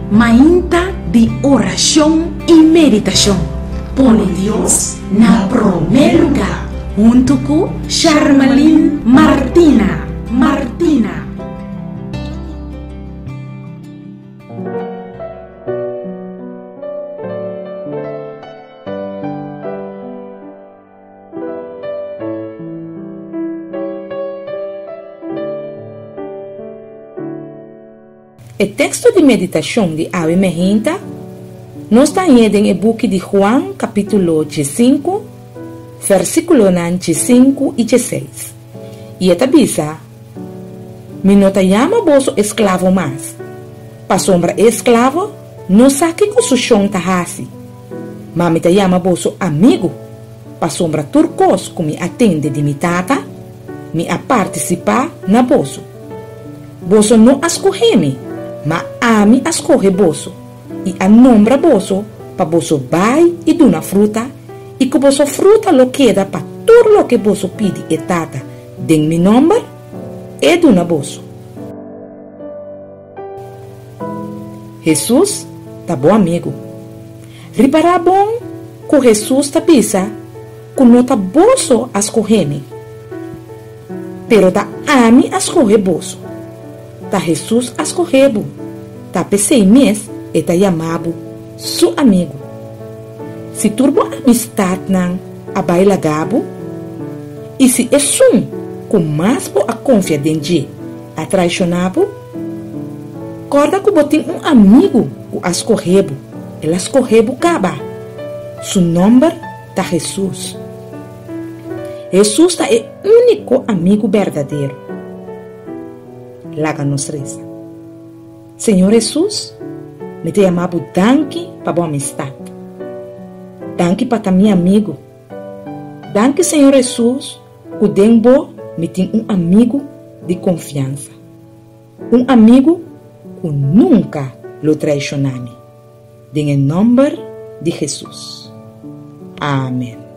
Mainta di orashon i meditashon. Pone Dios na promé lugá huntu ku Sharmalyn Martina. Martina. E teksto di meditashon di awe meinta nos ta hañ'é den e buki di Juan kapítulo diesinku, versíkulonan diesinku i dieseis, i e ta bisa, Mi no ta yama boso esklavo mas, pasobra e esklavo no sa kiko su shon ta hasi, ma mi ta yama boso amigu, pasobra tur kos ku mi a tende di mi Tata, mi a partisipá na boso. Boso no a skohe mi, ma ami a skohe boso i a nombra boso pa boso bai i duna fruta i ku boso fruta lo keda pa tur loke boso pidi e Tata den mi nòmber, e duna boso. Hesus ta bo amigu. Ripará bon ku Hesus ta bisa ku no ta boso a skohe mi, pero ta ami a skohe boso. Ta Hesus a skohe bo, ta p'esei mes e ta yama bo su amigu. Si tur bo amistatnan a bai laga bo, i si esun ku mas bo a konfia den dje a traishoná bo? Kòrda ku bo tin un amigu ku a skohe bo, el a skohe bo kaba. Su nòmber ta Hesus. Hesus ta e úniko amigu berdadero. Laga nos resa. Señor Hesus, mi ta yama bo danki pa bo amistat. Danki pa ta mi amigu. Danki Señor Hesus Ku den bo mi tin un amigu di konfiansa, un amigu ku nunka lo traishoná mi. Den e nòmber di Hesus. Amen.